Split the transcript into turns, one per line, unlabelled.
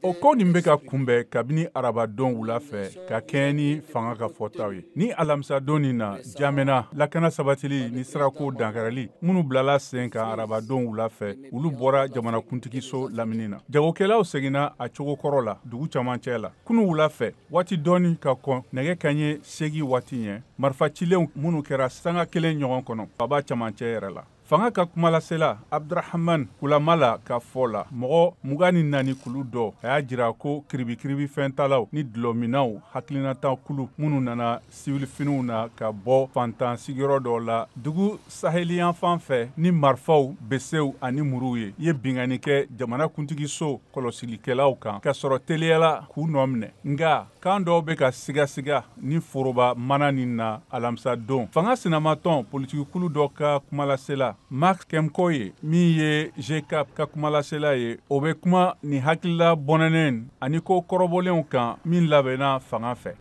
O ko nin bɛ ka kunbɛn kabini arabadon wula fɛ ka kɛɲɛ ni fanga ka fɔtaw ye. Ni alamisadon nin na, Jamena lakana sabatili ni sirako dankarili minnu bilala sen kan arabadon wula fɛ, olu bɔra jamanakuntigiso lamini na. Jagokɛlaw seginna a cogo kɔrɔ la dugu camancɛ la. Kunu wula fɛ, waati dɔɔni ka kɔn nɛgɛ kanɲɛ 8 waati ɲɛ, marifacilenw minnu kɛra sanga kelen ɲɔgɔn kɔnɔ faaba camancɛ yɛrɛ la. Fanga ka kumalasela Abdurahman Kulamala ka fɔ la, mɔgɔ 24 kulu dɔ, a y'a jira ko kiribikiribi fɛntalaw ni dɔlɔminnaw hakilinata kulu minnu nana siwilifiniw na ka bɔ fantan sigiyɔrɔ dɔ la dugu saheliyanfan fɛ ni marifaw, besew ani muruw ye, ye binkanni kɛ jamana kuntigiso kɔlɔsilikɛlaw kan ka sɔrɔ teliyala k'u nɔ minɛ. Nka kan dɔw bɛ ka sigasiga ni foroba mana nin na alamisa don. Fanga sinamatɔn politikikulu dɔ ka kumalasela Marc Kemkoye, min ye GCAP ka kumalasela ye, o bɛ kuma nin hakilila bɔnɛnen ani ko kɔrɔbɔlenw kan min labɛnna fanga fɛ.